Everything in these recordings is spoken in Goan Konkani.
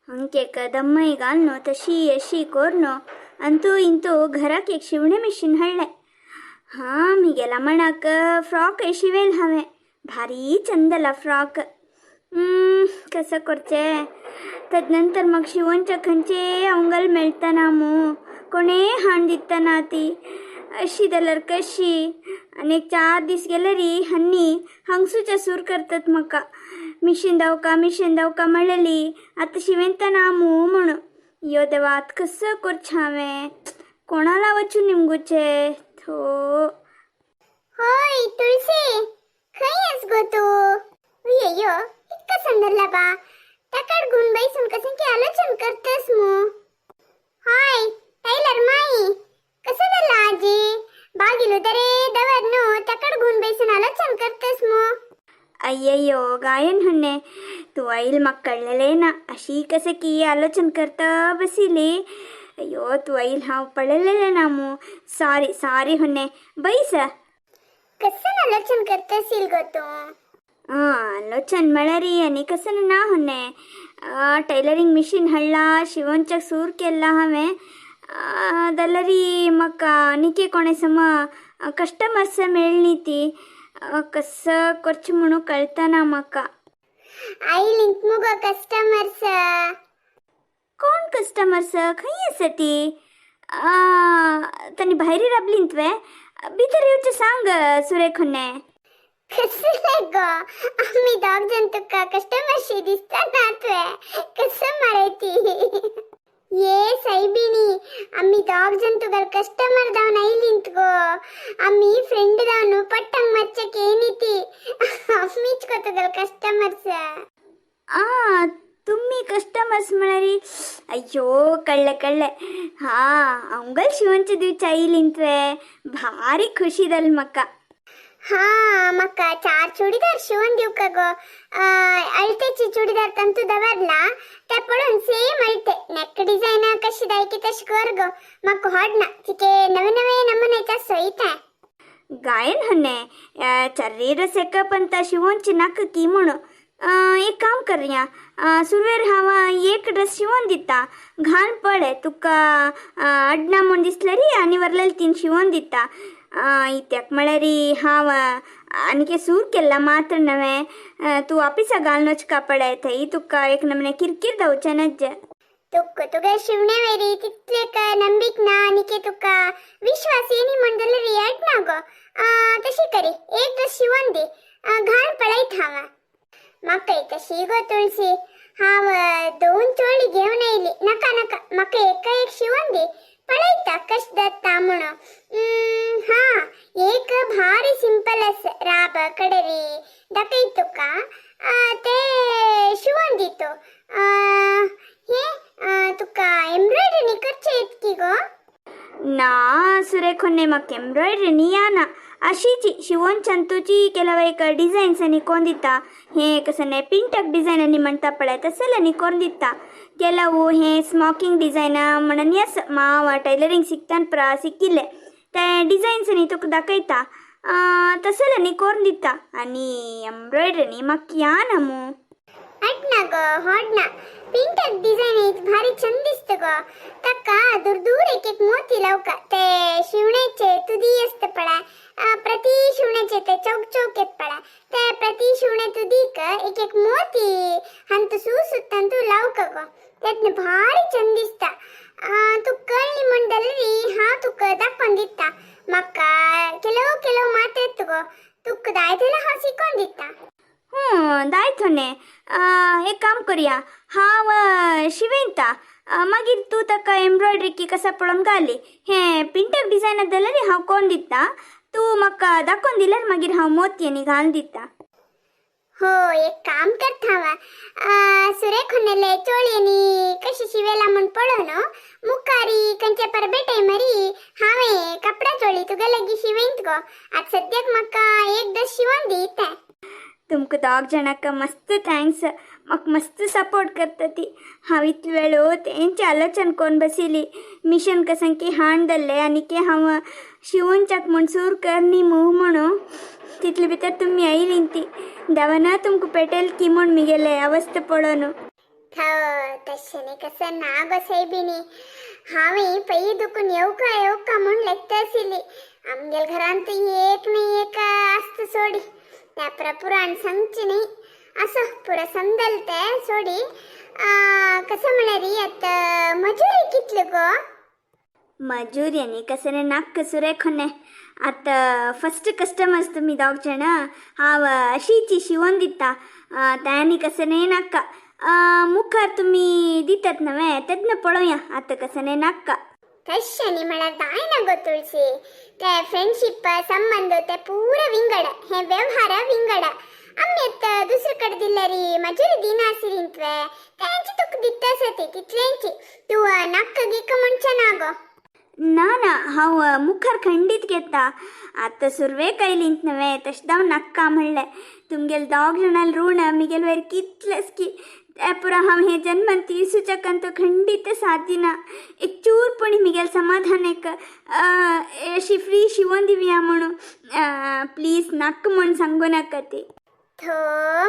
अंकेक दम्मय घाल न्हू तशी अशी कोर न्हू अंतू इंतू घराक एक शिवणे मिशीन हाडलें. हां, मिगेला मणाक फ्रॉक शिवेल हांवें, भारी चंद जाला फ्रॉक. कसं करचें? तदनंतर मग शिवोनच्या खंयचे अंगल मेळतना मू, कोणे हाण दितना ती अशी जाल्यार कशी? आनी एक 4 दीस गेल्यारी हन्नी हांगसूच्या सूर करतात म्हाका, मिशीन दावका, मिशीन दावका म्हणलेली, आतां शिवेंतना मू म्हणून. यो देवा, आतां कसं करचें हांवें? कोणाला वचून निमगुचे थो? होय तुळशी, खंय आहेस गो तू? अय्यो, इतका संदरला बा, ताकड गुण बैसून कसं की आलोचन करतस मू? हाय टैलर माई, कसं झालं आजी? बागिलो तरे दवर नो, ताकड गुण बैसून आलोचन करतस मू? अय्ययो गायन हुन्ने, तू आईल मग कळलेले ना. अशी कसं की आलोचन करता बसिली. अय्यो, तू आईल हांव पळयलेले ना मू. सॉरी सॉरी हुन्ने, बैस. कसं आलोचन करतसील गो तू? आलोचन म्हळ्यारी आनी कसं ना हुन्ने, टैलरिंग मिशीन हाडला, शिवोनच्याक सूर केल्ला हांवें, जाल्यारी म्हाका आनीक कोणें सम कस्टमर्स मेळ्ळी ती. कसं करचें म्हणून कळतना म्हाका. आईल मुगो कस्टमर्स. कोण कस्टमर्स? खंय आसा ती? तांणी भायर राबलीं तुवें? भितर येवचें सांग सुरेख हुन्ने. कसले गो, आम्ही दोग जण तुका कस्टमरशी दिसता ना तुवे? कसं मारायती ये सैबिणी, आम्ही दोग जण तुका कस्टमर जावन आयलींत गो. आम्ही फ्रेंड जावन पट्टंग मच्चक ಏನಿತಿ, आम्हीच गो तुगेल कस्टमर्स. आ, तुम्ही कस्टमर्स म्हळ्यारी? अय्यो, कळ्ळें कळ्ळें. हां, अंगल शिवनचे दिवचे आयलीं तुवें? भारी खुशी जाली म्हाका. हा, म्हाका चार चुडीदार शिवून दिवका गो. अळतेची चुडीदार तंतू दवरला ते पळोवन सेम अळते नेक डिझाईन कशी दायकी तशी कर गो. म्हाका हाडना तिके नवे नवे नमुनेचा सयत. गायन हन्ने, चर्री ड्रेस एका शिवोनची नाका की म्हणून. एक काम करया, सुरवेर हांव एक ड्रेस शिवोन दिता, घाल पळय. तुका अडना म्हूण दिसलेरी आनी वरलेले तीन शिवोन दिता. इत्याक म्हळ्यारी हांव आनीक सूर केल्ला मात्र नवें, तूं ऑफिसा घालून वचका पळय, थंय तुका एक नमने किरकीर जावचें नज्जे. तुक तुगे शिवणे वेरी तितलेक ನಂಬಿಕ್ ना आनीके तुका विश्वास येनी म्हण जाल्यार अडना गो. तशी करी, एक ड्रेस शिवोन दी, घाल पळयत हांव. म्हाका तशी गो तुळशी, हांव दोन चोळी घेवन आयली. नाका नाका, म्हाका एका एक शिवोन दी, पळयता कश जाता म्हणून. हा, एक भारी सिंपल आसा, राब कडेरी दाखयत तुका, ते शिवोन दितो. हे तुका एम्ब्रॉयडरी करचे येत की गो? ना सुरेख होन्ने, म्हाका एम्ब्रॉयडरी नी याना. अशीची शिवोन चंतूची ಕೆಲವು एक डिझायन्स आनी कोण दिता. हे कसं पिंटक डिझायन आनी म्हणटा पळय, तसले आनी कोण दिता. ಕೆಲವು हे स्मॉकिंग डिझायन म्हणून येस, हांव टेलरिंग शिकतान प्रा शिकिल्ले ते डिझायन्स आनी तुका दाखयता, तसले आनी कोरून दिता. आनी एम्ब्रॉयडरी म्हाका याना मू. ಅಟ್ನ ಗೋ, ಹೊಡ್ನ ಪಿಂಟಕ್ ಡಿಸೈನ್ ಐತ್, ಭಾರಿ ಚಂದ दिसत गो. ताका दूर दूर एक एक मोती लावका. ते शिवण्याचे तुदी असत पळय, प्रति शिवण्याचे ते चौक चौक येत पळय, ते प्रति शिवणे तुदीक एक एक मोती हंत सुसुत्तंतू लावका गो. त्यातनं भारी चंद दिसता. तू कळ्ळी म्हण जाल्यारी हांव तुका दाखोवन दिता. म्हाका ಕೆಲವು ಕೆಲವು मात येत गो, तुका जाय जाल्यार हांव शिकोवन दिता. हूं, दायत होने. एक काम करूया, हांव शिवयता, मागीर तूं ताका एम्ब्रॉयडरी की कसा पळोवन घाली. हे पिंटक डिझायन जाल्यार हांव कोण दिता, तूं म्हाका दाखोवन दिल्यार मागीर हांव मोतयांनी घालून दिता. हो, एक काम करता हांव, सुरेख होन्नेले चोळयेनी कशी शिवेला म्हण पळोवन मुखारी खंयचे परबे टायमारी हांवें कपडा चोळी तुगे लागीं शिवयत गो. आतां सद्याक म्हाका एक ड्रेस शिवोन दी तें. तुमकां दोग जाणांक मस्त thanks, म्हाका मस्त सपोर्ट करता ती. हांव इतले वेळो तेंचे आलोचन करून बशिल्ली, मिशन कसं की हाण जाल्लें आनी की हांव शिवूनच्याक म्हूण सूर करनी मू म्हणून. तितले भितर तुमी आयलीं ती. देवाना तुमकां पेटेल की म्हूण मिगेले अवस्था पळोवन. तशें न्ही कसं ना गो सायबिणी. हांवें पयलीं दुखून येवका येवका म्हूण लेगता आशिल्ली. आमगेल घरांत एक न्ही एक आसता सोडी, त्या पुरा पुराण सांगची न्ही. असो पुरा समजल ते सोडी. कसं म्हळ्यार आतां मजुरी कितली गो? मजूरी आनी कसं नाक्क सुरेखोने. आतां फस्ट कस्टमर्स तुमी दोग जाण. हांव अशीची शिवोन दिता तांणी कसं नाका. मुखार तुमी दितात नव्हे तेन्ना पळोवया आतां कसं नाका. तशें न्ही म्हळ्यार जायना गो तुळसी. ते फ्रेंडशीप संबंध ते पूरा विंगड, हे व्यवहार विंगड. आमी आतां दुसरे कडेन दिल्यारी मजुरी दिनासिरींत्वे तेंची तुका दिता आसती तितलेंची. तूं नाक्क गिक्क म्हणचें ना गो. ना ना, हांव मुखार खंडीत घेता. आतां सुरवेक आयलींत नव्हे तशें हांव नाक्का म्हणलें. तुमगेल दोग जाणां ऋण मिगेल वयर कितलेंच की ते पुरा हांव हे जन्मान तिरसूच्याक तो खंडीत साध्य ना. एक चूर पुणी मिगेल समाधान एक अशी फ्री शिवोन दिवया म्हणून प्लीज नाक्क म्हूण सांगू नाका ती. थो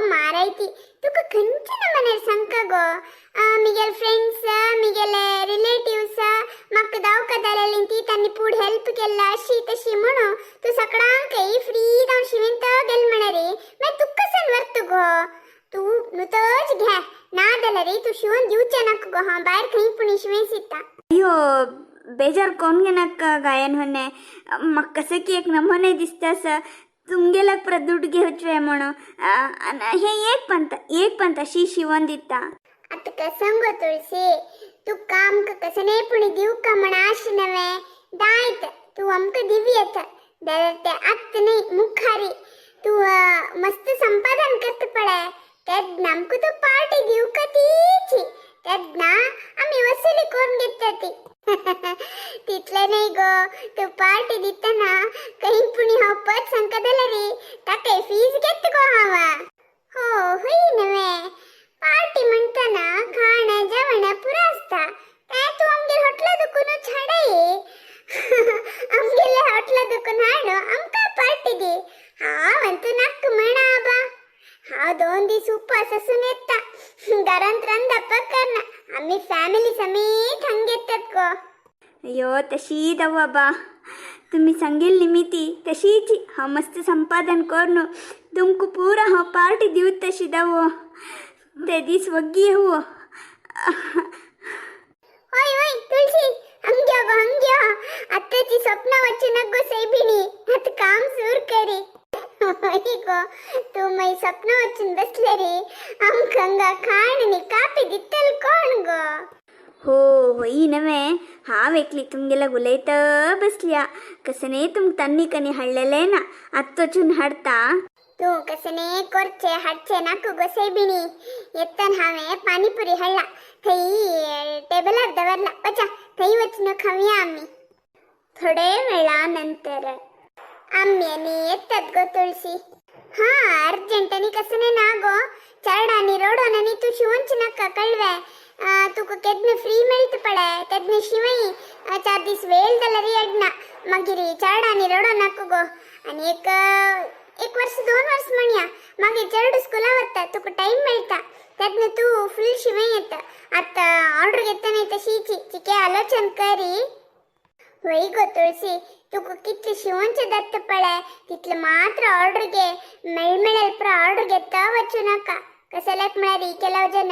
मारायती, तुका खंयच्या नमनेर सांगका गो? मिगेल फ्रेंड्स, मिगेले रिलेटिव्स म्हाका दावका जालेली ती तांणी पूड हेल्प केल्ला अशी तशी म्हणून तूं सगळ्यांकय फ्री जावन शिवेंत गेल म्हणारी मागीर तुका कसन व्हरता गो? तूं नुतोच घे, ना जाल्यार तूं शिवोन दिवचें नाका गो. हांव भायर खंय पुणी शिवें सिता. अय्यो, बेजार कोण घेनाका गायन होने. म्हाका कशें की एक नमोने दिसता आसा तुमगेल्याक परत दुड घेवचे म्हणून. हे एक पंत एक पंत अशी शिवोन दिता. आतां कसं गो तुळसी, तुका आमकां कसं पुणी दिवका म्हण आश नव्हे दायत तूं आमकां दिवी येता जाल्यार ते आत्त न्ही मुखारी तूं मस्त संपादन करता पळय तेन्ना आमकां तूं पार्टी दिवका तीची, तेन्ना आमी वसुली करून घेता ती. तितलें न्ही गो, तूं पार्टी दितना खंय पुणी हांव पद सांगता जाल्यार ताकाय फीज घेता गो हांव. हो हय नव्हे, पार्टी म्हणतना खाण जेवण पुरो आसता. तें तूं आमगेर हॉटेला दुकूनच हाडय. आमगेले हॉटेला दुकून हाड, आमकां पार्टी दी. हांव अंतू नाक्क म्हणा आबा, हांव 2 दीस उपास आसून येता. घरांत रांदप करना, आमी फॅमिली समेत हांगा येतात गो. अय्यो, तशी दव बा, तुमी सांगिल्ली मिती तशीच हांव मस्त संपादन करून तुमकां पुरा हांव पार्टी दिवत तशी दवो. ते दीस वग्गी हो. ओय ओय तुळशी, हंग्यो गो हंग्यो. आत्ताची स्वप्न वचू नको सैबिणी, आता काम सुरू करी. होय गो, तूं मागीर स्वप्न वचून बसले रे, आमकां हांगा खाण आनी कापी दितल कोण गो? हो होई नव्हे, हांव एकली तुमगेल्याक उलयत बसल्या. कसं न्ही तुमकां तन्नी कनी हाडलेलें ना, आत्त वचून हाडता. तूं कसं न्ही करचें हाडचें नाका गो सैबिणी. येतना हांवें पानीपुरी हाडला, थंय टेबलार दवरला, वचा थंय वचून खावया आमी. थोडे वेळा नंतर आम्ही आनी येतात गो तुळशी. हा अर्जंट आनी कसं ना गो, चरडानी रोडोन आनी तूं शिवोनच नाका कळवे. तुका केन्ना फ्री मेळटा पळय तेन्ना शिवय. 4 दीस वेळ जाल्यार येडना, मागीर चरडानी रडो नाका गो. आनी एक एक वर्स 2 वर्स म्हणया, मागीर चेडू स्कुला वता, तुका टायम मेळटा तेन्ना तूं फुल शिवय येता. आतां ऑर्डर घेतना तशीची चिके आलोचन करी. वय गो तुळसी, तुका कितले शिवोनचें दत्त पळय तितलें मात्र ऑर्डर घे. मेळमेळेल पुरो ऑर्डर घेता वचूं नाका. कसल्याक म्हळ्यार केलाव जन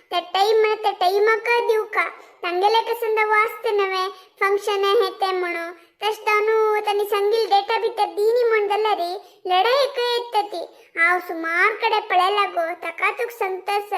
त्या टायम त्या टायमाक दिवका. तांगेले कसं वाचते नव्हे फंक्शन हे ते म्हणून तशें जावन तांणी सांगिल्ले डेटा भितर दिनी म्हण जाल्यार लढाई येता ती. हांव सुमार कडेन पळयला गो, ताका तुका सांगतास.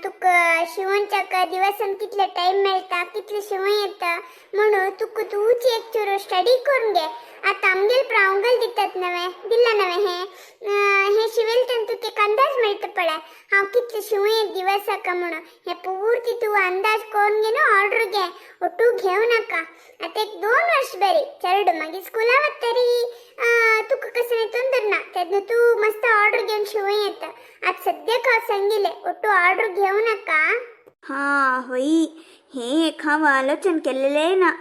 तुका शिवोनच्याक दिवसान कितले टायम मेळटा, कितले शिवूं येता म्हणून तुका तूंच एक चुरो स्टडी करून घे. आतां आमगेल प्रावंगल दितात नव्हे, दिला नव्हे हे हे शिवेल तेन्ना तुका एक अंदाज मेळटा पळय हांव कितले शिवूं येत दिवसाक म्हणून. हे पूर्ती तूं अंदाज करून घे न्हू ऑर्डर घे, ഒട്ടു घेवं नाका. आतां एक 2 वर्स बरी चेडू मागीर स्कुला वतरी तुका कसलें ತೊಂದರೆ ना, तेन्ना तूं मस्त ऑर्डर घेवन शिवूं येता. आतां सद्याक हांव सांगिल्लें ಒಟ್ಟು ऑर्डर घेवं नाका. हां होई, हे एक हांव आलोचन केल्लें ना.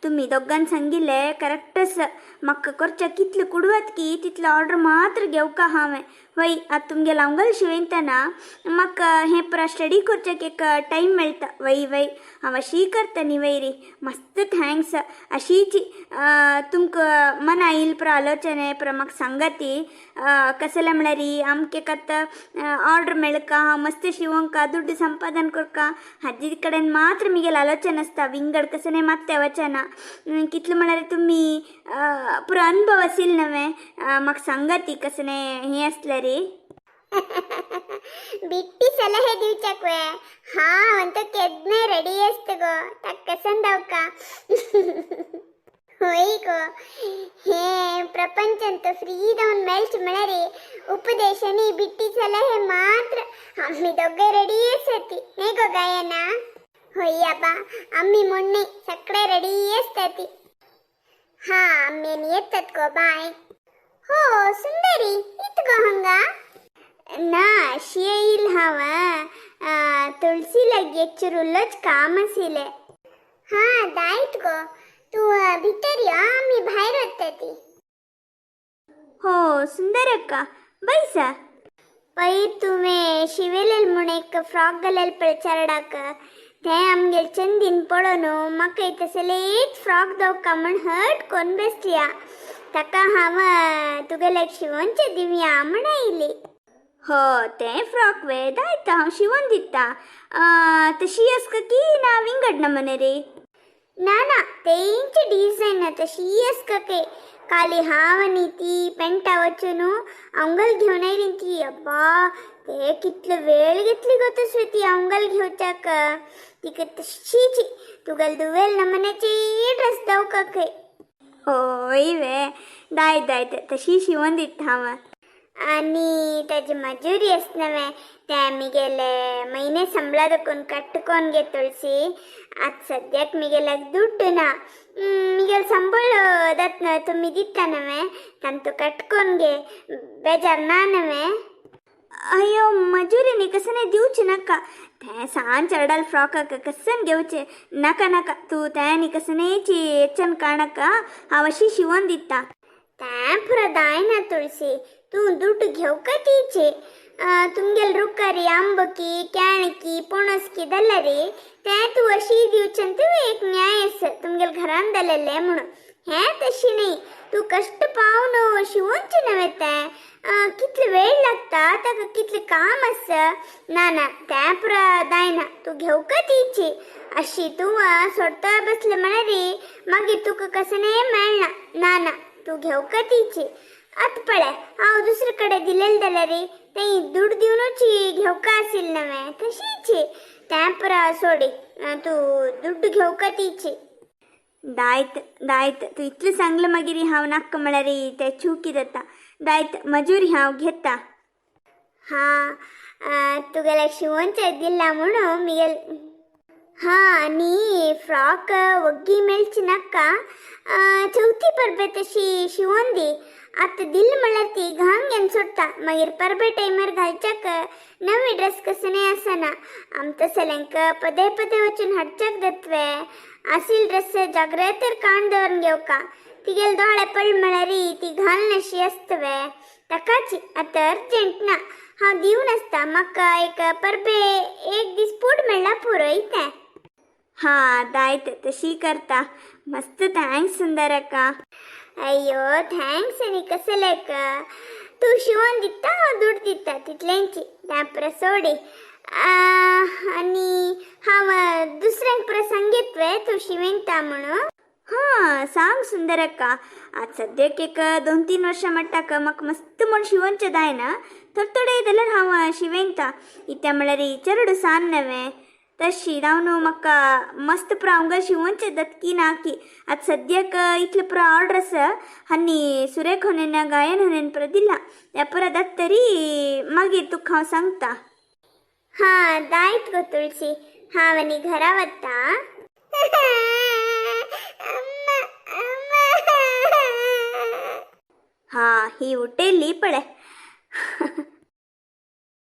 तुमी दोगान सांगिल्लें करेक्टच. म्हाका करच्या कितले कुडवत की तितलो ऑर्डर मात्र घेवका हांवें. वय आतां तुमगेल हांवगल शिवयतना म्हाका हें पुरा स्टडी करच्याक एक टायम मेळटा. वय वय हांव अशी करता न्ही वयरी. मस्त thanks. अशीच तुमकां मना येयल पुरो आलोचने पुरो म्हाका सांगाती. कसलें म्हळ्यार आमकां एक आतां ऑर्डर मेळका, हांव मस्त शिवोंका दुड्ड संपादन करका हाजे कडेन मात्र मिगेल आलोचन आसता. विंगड कसलें मात्तें वचना. कितलें म्हळ्यार तुमी पुरो अनुभव आशिल्ले नवें म्हाका सांगाती कसलें हें आसल्यार. बिट्टी सलहे दिवच्याक हा अंत केदने रेडी असत गो तक्कसन दावका. होय गो, हे प्रपंचंत फ्री जावन मेळच म्हळ्यार उपदेशनी बिट्टी सलहे मात्र. आम्ही दोगे रेडी आसती न्ही गो गायना? होय आबा, आम्ही मोडणे सगळे रेडी असताती. हा आम्ही येतात गो बाय. हो सुंदरी इत गो हंगा ना अशी येईल हांव. तुळसी लागी एक चुरुल्लोच काम आशिल्लें. हा दायत गो, तू भितर यो, आम्ही भायर वता ती. हो सुंदर अक्का बैसा. पयर तुवें शिवेलेल म्हूण एक फ्रॉक घालेल पळय चेरडाक, तें आमगेल चंदीन पळोवन म्हाका तसले एक फ्रॉक दवका म्हूण हट कोन्न बसल्या. ताका हांव तुगेल्याक शिवोनचें दिवया म्हूण आयली. हो तें फ्रॉक वे दायता, हांव शिवोन दिता. तशी आसका की ना विंगड नमने रे? ना ना, तेंच डिझायन तशी आसका के. काली हांव आनी ती पेंटा वचून अंगल घेवन आयली ती. अब्बा, ते कितलो वेळ घेतली गो तसली ती अंगल घेवच्याक. तिका तशीच तुगेल दुवेल नमन्याची ड्रेस दवका खंय. होय वे, दायत दायत, तशी शिवोन दिता हांव. आनी ताजी मजुरी आसता नवें तें मिगेले म्हयने संबळा दाखोवन कट्टकोन गे तुळसी. आतां सद्याक मिगेल्याक दुड्ड ना. मिगेल संबळ जातना तुमी दिता नवें तांतू कटकोन गे, बेजार ना नवें? अय्यो मजुरी न्ही कसं दिवचें नाका. तें सान चेरडाल फ्रॉकाक कसन घेवचें नाका नाका. तूं तें न्ही कसनेची हेच्यान काडनाका, हांव अशी शिवोन दिता. तें पुरो जायना तुळसी, तूं दुड्ड घेवका तिचे. तुमगेल रुखारी आंबकी केळकी पणसकी जाल्यार तें तूं अशी दिवचें तूं एक न्याय आसा तुमगेल घरान जालेलें म्हणून. हें तशी न्ही, तूं कश्ट पावन शिवोनचें नवें तें कितलो वेळ लागता ताका, कितलें काम आसा. ना ना, तें पुरो जायना, तूं घेवका तिची. अशी तूं सोडता बसलें म्हळ्यार मागीर तुका कसलें मेळना. ना ना, तूं घेवका तिची. आतां पळय हांव दुसरे कडेन दिलेलें जाल्यार तें दुड दिवनूच घेवका आशिल्लें नवें. तशीच तें पुरो सोडी, तूं दुड्ड घेवका तिची. दायत दायत, तूं इतलें सांगलें मागीर हांव नाका म्हळ्यार तें चुकी जाता. दायत, मजुरी हांव घेता. हा तुगेल्याक शिवोनचें दिलां म्हणून मिगेल. हा आनी फ्रॉक वग्गी मेळची नाका, चवथी परबे तशी शिवोन दी. आतां दिल म्हळ्यार ती घाम घेवन सोडटा, मागीर परबे टायमार घालच्याक नवी ड्रेस कसलें आसना. आम तसल्यांक पदे पदे वचून हाडच्याक जातवे. आसील ड्रेस जाग्रतेर काण दवरून घेवका. तिगेले दोळे पड म्हळ्यार ती घालनाशी आसतवे. ताकाच आतां अर्जंट ना, हांव दिवन आसता. म्हाका एक परबे एक दीस पूड मेळ्ळा पुरो इतें. हा दायत, तशी करता. मस्त thanks सुंदर अक्का. अय्यो thanks आनी कसलेक. तूं शिवोन दिता, हांव दुड दिता तितलेंची. तें पुरो सोडी. आनी हांव दुसऱ्यांक पुरो सांगीत वे तूं शिवयता म्हणून? हां सांग सुंदर अक्का. आतां सद्याक एक 2-3 वर्सां म्हणटाक म्हाका मस्त म्हूण शिवोनचें जायना. थोडे थोडे जाल्यार हांव शिवयता. इत्या म्हळ्यार चेरडू सान नवें तशी जावन म्हाका मस्त पुरो हांव शिवोनचें जातकी ना की. आतां सद्याक इतले पुरो ऑर्डर आसा आनी सुरेख होनेन गायन होनेन पुरो दिला तें पुरो जाता तरी मागीर तुका हांव सांगता. हा दायत गो तुळसी, हांव आनी घरा वता. हा ही उठेली पळय.